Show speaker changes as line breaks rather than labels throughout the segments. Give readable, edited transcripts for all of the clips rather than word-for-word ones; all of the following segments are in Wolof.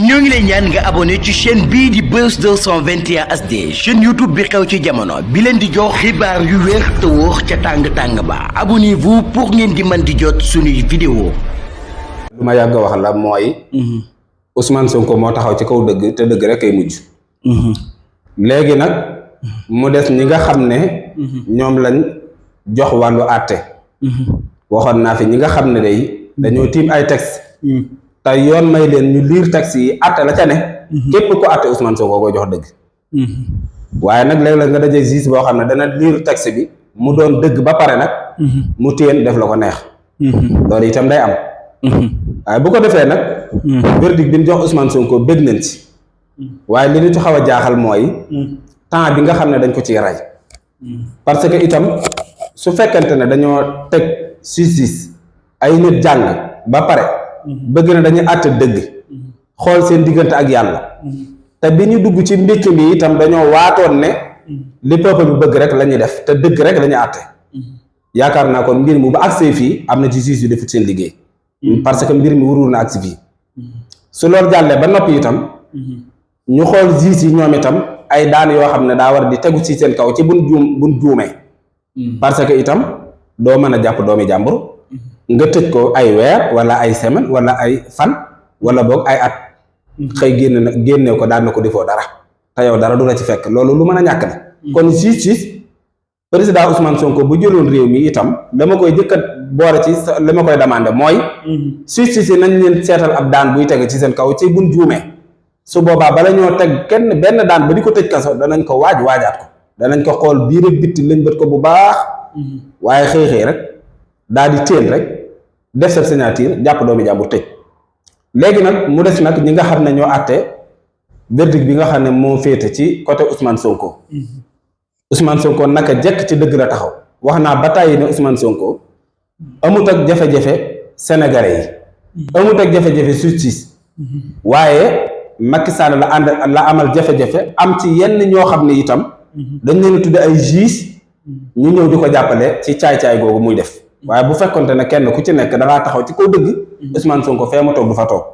ñoo ngi lay ñaan nga abonné ci chaîne bii di Buzz 221 HD chaîne YouTube bi xew ci jamono bi leen di jox xibaar yu wér te wóor ca tàng-tàng ba abonnez-vous pour ngeen di mën di jot suñuy vidéo
lu ma yàgg wax la mooy Ousmane Sonko moo taxaw ci kaw dëgg te dëgg rek ay mujj léegi nag mu des ñi nga xam ne ñoom lañ jox wàllu àtte waxoon naa fi ñi nga xam ne day dañoo tiim ay texte te yoon may leen ñu liir texte yi àtte la ca ne képp ku àtte Ousmane Sonko koy jox dëgg waaye nag léeg-léeg nga dajee juge boo xam ne dana liir texte bi mu doon dëgg ba pare nag mu téen def la ko neex loolu itam day am waaye bu ko defee nag verdict bi ñu jox Ousmane Sonko bëgg nañ ci waaye li ñu ci xaw a jaaxal mooy temps bi nga xam ne dañ ko ciy rey parce que itam su fekkente ne dañoo teg justice ay nit jàng ba pare bëgg na dañuy àtte dëgg xool seen diggante ak yàlla te bi ñu dugg ci mbékk mi itam dañoo waatoon ne li peuple bi bëgg rek la ñuy def te dëgg rek la ñuy àtte yaakaar naa kon mbir mi bu agsee fii am na ci justice yu defut seen liggéey parce que mbir mi warul na agsi fii su loolu jàllee ba noppi itam ñu xool justice yi ñoom itam ay daan yoo xam ne daa war di tegu ci seen kaw ci buñ juumee parce que itam doo mën a jàpp doomi jàmbur nga tëj ko ay weer wala ay semaine wala ay fan wala boog ay at xëy génne ko daan na ko defoo dara te yow dara du la ci fekk loolu lu mën a ñàkk la kon justice président Ousmane Sonko bu jëloon réew mi itam dama koy jëkkat boole ci li ma koy demandé mooy justice yi nañ leen seetal ab daan buy teg ci seen kaw ci buñ juumee su boobaa bala ñoo teg kenn benn daan ba di ko tëj kaso danañ ko waajaat ko danañ ko xool biir ak bitti lañ bët ko bu baax waaye xëy rek daal di téel rek def sa signature jàpp doomi jàmbur tëj léegi nag mu des nag ñi nga xam ne ñoo àtte verdict bi nga xam ne moo féete ci côté Ousmane Sonko Ousmane Sonko naka jekk ci dëgg la taxaw wax naa ba tàyyi ne Ousmane Sonko amut ak jafe-jafe sénégalais yi amut ak jafe-jafe justice waaye Macky Sall la amal jafe-jafe am ci yenn ñoo xam ne itam dañ leen a tudde ay juge ñu ñëw di ko jàppale ci caay-caay googu muy def waaye bu fekkonte ne kenn ku ci nekk dangaa taxaw ci kaw dëgg Ousmane Sonko fee ma toog du fa toog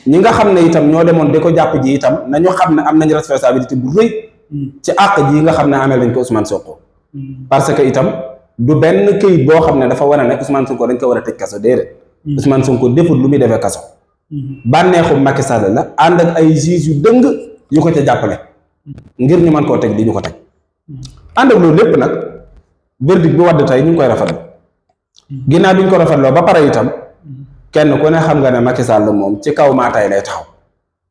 ñi nga xam ne itam ñoo demoon di ko jàpp ji itam nañu xam ne am nañ responsabilité bu rëy ci àq ji nga xam ne amee lañ ko Ousmane Sonko parce que itam du benn këyit boo xam ne dafa wane ne Ousmane Sonko dañ ko war a tëj kaso déedéet Ousmane Sonko deful lu muy defee kaso bànneexu Macky Sall la ànd ak ay juge yu dëng yu ko ca jàppale ngir ñu mën koo teg di ñu ko teg ànd ak loolu lépp nag verdict bi wadd tey ñu ngi koy rafetlu ginnaaw bi ñu ko rafetloo ba pare itam kenn ku ne xam nga ne Macky Sall moom ci kaw maa tay lay taxaw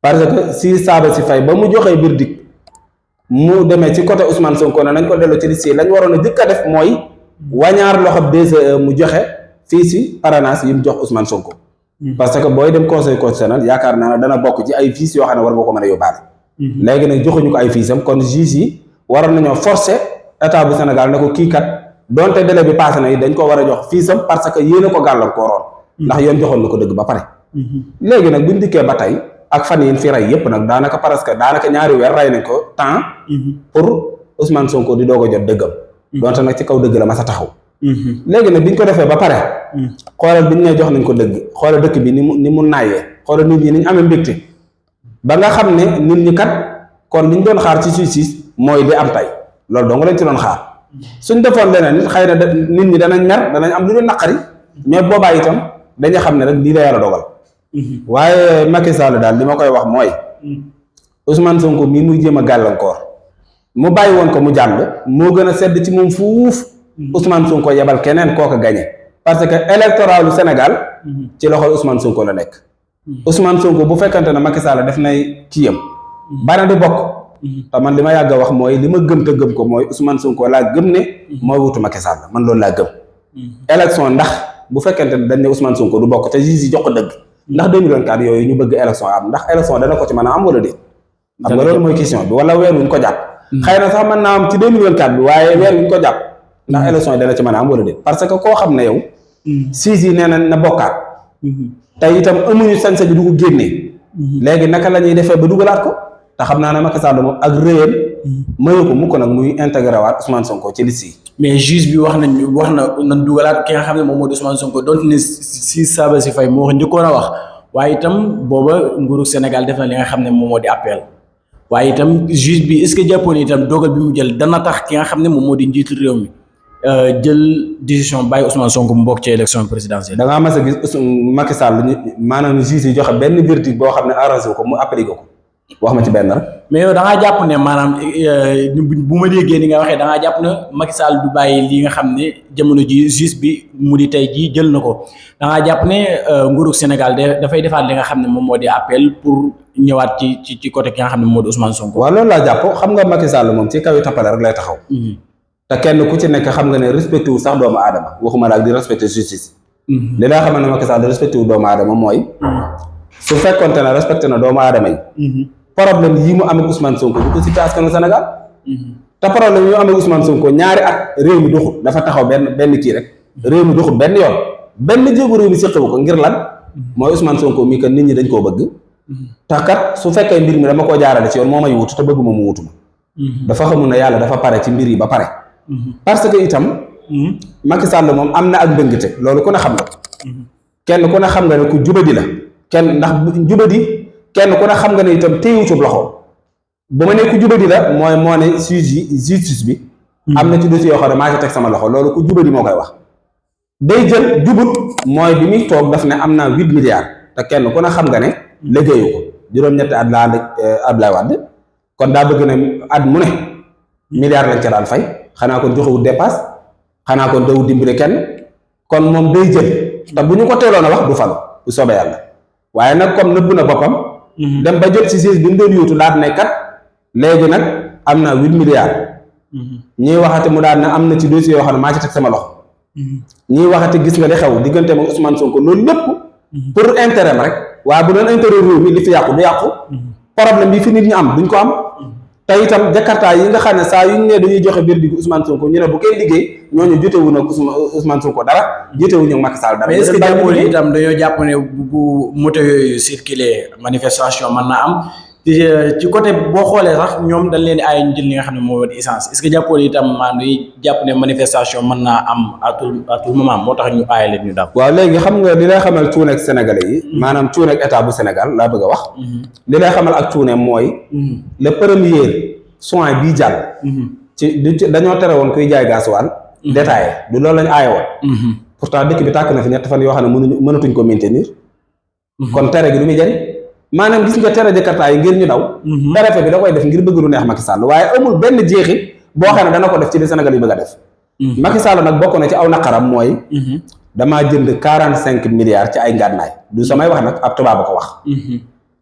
parce que si saaba si fay ba mu joxee verdict mu demee ci côté Ousmane Sonko ne nañ ko delloo ci liste yi lañ waroon a jëkk a def mooy wañaar loxo DGE mu joxe fii si parrainage yi mu jox Ousmane Sonko parce que booy dem conseil constitutionnel yaakaar naa ne dana bokk ci ay fiches yoo xam ne war nga ko mën a yóbbaale léegi nag joxuñu ko ay fiches am kon juge yi waroon nañoo forcer état bu Sénégal ne ko kii kat donte délai bi passé na yi dañ ko war a jox fiches am parce que yéen a ko gàllankooroon ndax yoon joxoon na ko dëgg ba pare léegi nag buñ dikkee ba tey ak fan yi fi rey yépp nag daanaka presque daanaka ñaari weer rey nañ ko temps pour Ousmane Sonko di doog a jot dëggam donte nag ci kaw dëgg la ma sa taxaw léegi nag biñ ko defee ba pare xoolal biñ ne jox nañ ko dëgg xoolal dëkk bi ni mu naayee xoolal nit ñi ni ñu amee mbégte ba nga xam ne nit ñi kat kon liñ doon xaar ci justice mooy li am tey loolu dong lañ ci doon xaar suñ defoon leneen nit xëy na nit ñi danañ mer danañ am lu ñu naqari mais boobaa itam dañu xam ne rek lii la yàlla dogal waaye Macky Sall daal li ma koy wax mooy Ousmane Sonko mii muy jéem a gàllankoor mu bàyyi woon ko mu jàll moo gën a sedd ci moom fuuf Ousmane Sonko yebal keneen koo ko gañe parce que électoralu Sénégal ci loxol Ousmane Sonko la nekk Ousmane Sonko bu fekkante ne Macky Sall def nay kiyam bana di bokk te man li ma yàgg a wax mooy li ma gëm te gëm ko mooy Ousmane Sonko laa gëm ne mooy wutu Macky Sall man loolu laa gëm élection ndax bu fekkente ne dañ ne Ousmane Sonko du bokk te juge yi jox ko dëgg ndax 2024 yooyu ñu bëgg élection am ndax élection dana ko ci mën a am wala déet xam nga loolu mooy question bi wala weer wuñ ko jàpp xëy na sax mën naa am ci 2024 bi waaye weer wuñ ko jàpp ndax élection yi dana ci mën a am wala déet parce que koo xam ne yow siis yi nee na bokkaat te itam amuñu sañ-sañ du ko génnee léegi naka la ñuy defee ba dugalaat ko te xam naa ne Macky Sall moom ak réyam mayu ko mukk nag muy intégré waat Ousmane Sonko ci liste yi
mais juge bi wax na dugalaat ki nga xam ne moom moo di Ousmane Sonko donte ne si saaba si fay moo wax njëkkoon a wax waaye itam booba nguuru Sénégal def na li nga xam ne moom moo di appel waaye itam juge bi est-ce que jàppoon itam dogal bi mu jël dana tax ki nga xam ne moom moo di njiitu réew mi jël décision bàyyi Ousmane Sonko mu bokk ci élection présidentielle.
da ngaa mas a gis Macky Sall maanaam juge yi joxe benn verdict boo xam ne arrangé ko mu appliqué ko wax ma ci benn rek.
mais yow da ngaa jàpp ne maanaam bu ma déggee ni nga waxee da ngaa jàpp ne Macky Sall du bàyyi li nga xam ne jamono ji juge bi mu di tey jii jël na ko da ngaa jàpp ne nguurug Sénégal dafay defaat li nga xam ne moom moo di appel pour ñëwaat ci côté ki nga xam ne moo di Ousmane Sonko.
waaw loolu laa jàpp xam nga Macky Sall moom ci kaw yi tappale rek lay taxaw. te kenn ku ci nekk xam nga ne respecté wu sax doomu aadama waxuma la ak di respecté justice. li laa xam ne Macky Sall respecté wu doomu aadama mooy. su fekkonte ne respecté na doomu aadama yi. problème yi mu amee Ousmane Sonko du ko cité askanu Sénégal. te problème yi mu amee Ousmane Sonko ñaari at réew mi doxut dafa taxaw benn kii rek. réew mi doxut benn yoon benn jéego réew mi séqewu ko ngir lan mooy Ousmane Sonko mii kat nit ñi dañ koo bëgg. te kat su fekkee mbir mi dama koo jaarale ci yoon moo may wut te bëgguma mu wutuma. dafa xamul ne yàlla dafa pare ci mbir yi ba pare. parce que itam. Macky Sall moom am na ak ndëngte loolu ku ne xam na ko. kenn ku ne xam nga ne ku jubadi la. ndax jubadi kenn ku ne xam nga ne itam téyewu ci loxo bu ma ne ku jubadi la mooy moo ne justice bi. am na ci dossier yoo xam ne maa ci teg sama loxo loolu ku jubadi moo koy wax. day jël jubut mooy bi muy toog daf ne am naa 8 milliards te kenn ku ne xam nga ne liggéeyu ko juróom-ñetti at laa Abdoulaye Wade kon daa bëgg ne at mu ne milliards lañ ca daan fay. xanaa kon joxewut dépasse xanaa kon dawut dimbali kenn kon moom day jël te bu ñu ko teeloon a wax du falu bu soobee yàlla waaye nag comme nëbb na boppam dem ba jot ci siis bi mu doon yóotu daal ne kat léegi nag am na 8 milliards ñuy waxati mu daal ne am na ci dossier yoo xam ne maa ci teg sama loxo ñuy waxati gis nga li xew diggante ak Ousmane Sonko loolu lépp pour intérêt rek waaye bu doon intérêt réew mi li fi yàqu du yàqu problème bi fi nit ñi am duñ ko am te itam jakarta yi nga xam ne saa yu ñu ne dañuy joxe verdict Ousmane Sonko ñu ne bu koy liggéey ñooñu jotewu nag Ousmane Sonko dara jotewuñu ak Macky Sall dara.
mais est-ce que jàppoon itam dañoo jàpp ne bu moto yooyu circulé manifestation mën naa am ci côté boo xoolee sax ñoom dañ leen di aay ñu jël li nga xam ne moo di essence est-ce que jàppoon itam maanaam dañuy jàpp ne manifestation mën naa am à tout moment moo tax ñu aay leen ñu daw.
waaw léegi xam nga li lay xamal cuune ak sénégalais yi. maanaam cuune ak état bu Sénégal laa bëgg a wax. li lay xamal ak cuune mooy. le premier soin bii jàll. dañoo tere woon kuy jaay gasoil détaillé du loolu lañ aaye woon. pourtant dëkk bi tàkk na fi ñett fan yoo xam ne mënatuñ ko maintenir. kon tere gi lu muy jëriñ. maanaam gis nga tere jakarta yi ngir ñu daw. préfet bi da koy def ngir bëgg lu neex Macky Sall waaye amul benn jeexit boo xam ne dana ko def ci li Sénégal yi bëgg a def. Macky Sall nag bokk na ci aw naqaram mooy. damaa jënd 45 milliards ci ay ngànnaay du samay wax nag ab tubaab ba ko wax.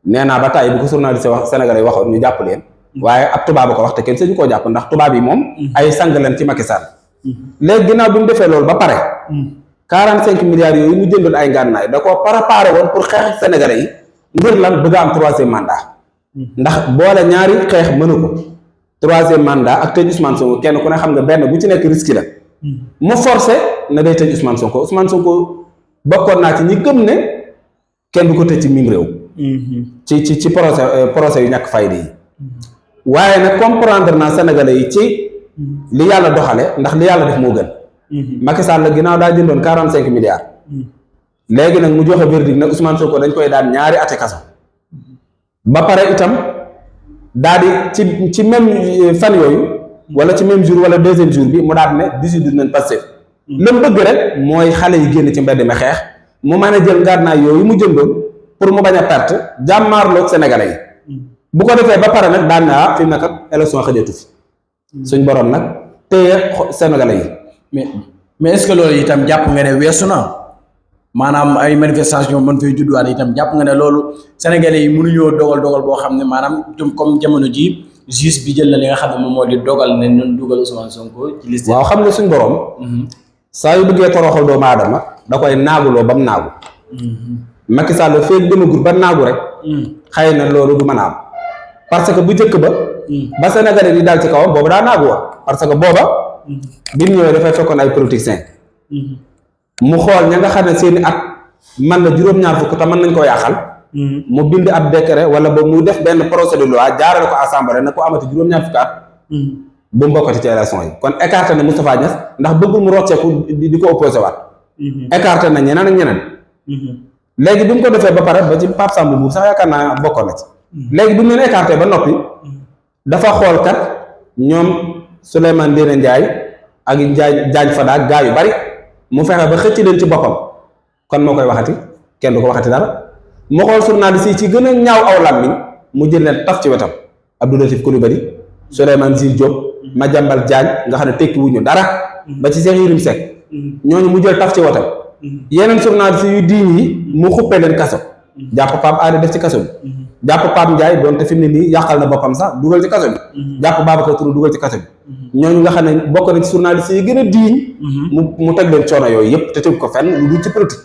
nee naa ba tàyyi bu ko journaliste wax Sénégal yi waxoon ñu jàpp leen. waaye ab tubaab ba ko wax te kenn sañu koo jàpp ndax tubaab yi moom. ay sang leen ci Macky Sall. léegi ginnaaw bi mu defee loolu ba pare. 45 milliards yooyu mu jëndoon ay ngànnaay da koo préparé woon pour xeex Sénégalais yi. ngir lan bëgg a am 3e mandat. ndax boole ñaari xeex mënu ko. 3e mandat ak tëj Ousmane Sonko kenn ku ne xam nga benn bu ci nekk risque la. mu forcé na day tëj Ousmane Sonko Ousmane Sonko bokkoon naa ci ñi gëm ne kenn du ko tëj ci mim réew. ci procès yu ñàkk fayda yi. waaye nag comprendre naa Sénégalais yi ci li yàlla doxale ndax li yàlla def moo gën. Macky Sall la ginnaaw daa jëndoon 45 milliards. léegi nag mu joxe verdict nag Ousmane Sonko dañ koy daan ñaari ati kaso ba pare itam daal di ci même fan yooyu wala ci même jour wala 2e jour bi mu daal ne 18 nañ Pastef la mu bëgg rek mooy xale yi génn ci mbedd mi xeex mu mën a jël ngànnaay yooyu mu jëndoon pour mu bañ a perte jàmmaarloog Sénégalais yi bu ko defee ba pare nag daan na fi mu nekk ak élection xëjatu fi suñ borom nag téye Sénégalais yi.
mais est-ce que loolu itam jàpp nga ne weesu na. maanaam ay manifestation mën fay judduwaat itam jàpp nga ne loolu Sénégalais yi mënuñoo dogal boo xam ne maanaam comme jamono ji juge bi jël na li nga xam ne moom moo di dogal ne ñun dugal Ousmane Sonko ci liste.
waaw xam nga suñ borom. saa yu bëggee toroxal doomu aadama da koy naaguloo ba mu naagu. Macky Sall feeg demagul ba naagu rek. xëy na loolu du mën a am. parce que bu njëkk ba. ba Sénégalais yi daal ci kawam boobu daa naagu woon parce que booba. bi mu ñëwee dafay fekkoon ay politiciens. mu xool ña nga xam ne seeni at man na juróom-ñaar fukk te mën nañ koo yàqal. mu bind ab décret wala ba mu def benn projet de loi jaarale ko assemblée na ko amati juróom-ñaar fukki at. bu mu bokkati ci élection yi kon écarté na Moustapha Niasse ndax bëggul mu rocceeku di ko opposé waat. écarté na ñeneen ak ñeneen. léegi bi mu ko defee ba pare ba ci Pape Samba Mboup sax yaakaar naa bokkoon na ci léegi bi mu leen écarté ba noppi dafa xool kat ñoom Souleymane Ndéné Ndiaye ak Diagne Fada ak gaa yu bari mu fexe ba xëcc leen ci boppam kon moo koy waxati kenn du ko waxati dara mu xool journaliste yi ci gën a ñaaw aw làmmiñ mu jël leen taf ci wetam Abdou Latif Coulibaly Souleymane Jules Diop Madiambal Diagne nga xam ne tekki wuñu dara ba ci Cheikh Yérim Seck ñooñu mu jël taf ci wetam yeneen journaliste yu diin yi mu xuppee leen kaso jàpp Pape Alé def ci kaso bi jàpp Pape Ndiaye doonte fi mu ne nii yàqal na boppam sax dugal ci kaso bi jàpp Babacar Touré dugal ci kaso bi ñooñu nga xam ne bokk na ci journaliste yi gën a diiñ mu teg leen coono yooyu yëpp te teg ko fenn lu dul ci politique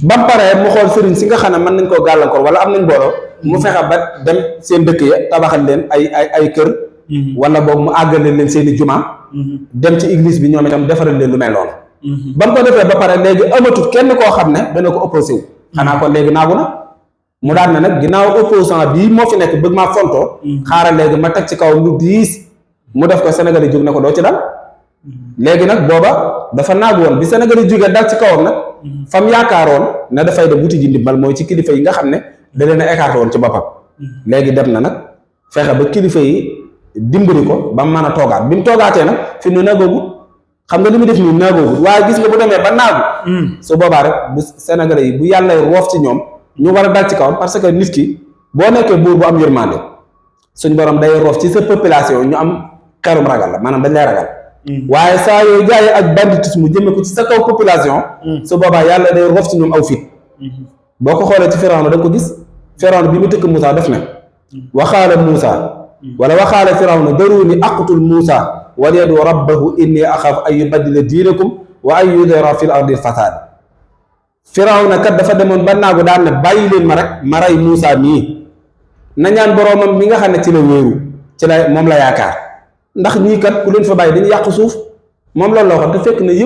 ba mu paree mu xool sëriñ si nga xam ne mën nañ koo gàllankoor wala am nañ mbooloo mu fexe ba dem seen dëkk ya tabaxal leen ay kër wala boobu mu àggale leen seen i juma dem ci église bi ñoom itam defaral leen lu mel noonu ba mu ko defee ba pare léegi amatut kenn koo xam ne dana ko opposé wu xanaa kon léegi naagu na mu daan ne nag ginnaaw opposant bii moo fi nekk bëgg maa fontoo xaaral léegi ma teg ci kaw lu diis mu def ko Sénégal yi jóg ne ko doo ci dal léegi nag booba dafa naagu woon bi Sénégal yi jógee dal ci kawam nag fam yaakaaroon ne dafay dem wuti ji ndimbal mooy ci kilifa yi nga xam ne da leen a écarté woon ci boppam léegi dem na nag fexe ba kilifa yi dimbali ko ba mu mën a toogaat bi mu toogaatee nag fi mu naagoogut xam nga li mu def nii naagoogut waaye gis nga bu demee ba naagu su boobaa rek bu Sénégalais yi bu yàlla roof ci ñoom ñu war a dal ci kawam parce que nit ki boo nekkee buur bu am yërmande suñ borom day roof ci sa population ñu am xelum ragal la maanaam dañ lay ragal waaye saa yooyu jaayee ak banditisme mu jëmee ko ci sa kaw population su boobaa yàlla day roof ci ñoom aw fit boo ko xoolee ci Firawna da nga ko gis Firawna bi mu tëkk Moussa def na waxaala Moussa wala waxaala Firawna daruni aqtul Moussa walyadu rabbahu inni axaafu an yubaddila diinakum wa an yudhira fil ardi fasaad Firawna kat dafa demoon ba naagu daan ne bàyyi leen ma rek ma rey Moussa mii na ñaan boroomam mi nga xam ne ci la wéeru ci la moom la yaakaar ndax ñii kat ku leen fa bàyyi dañu yàq suuf moom loolu la waxoon te fekk na yëpp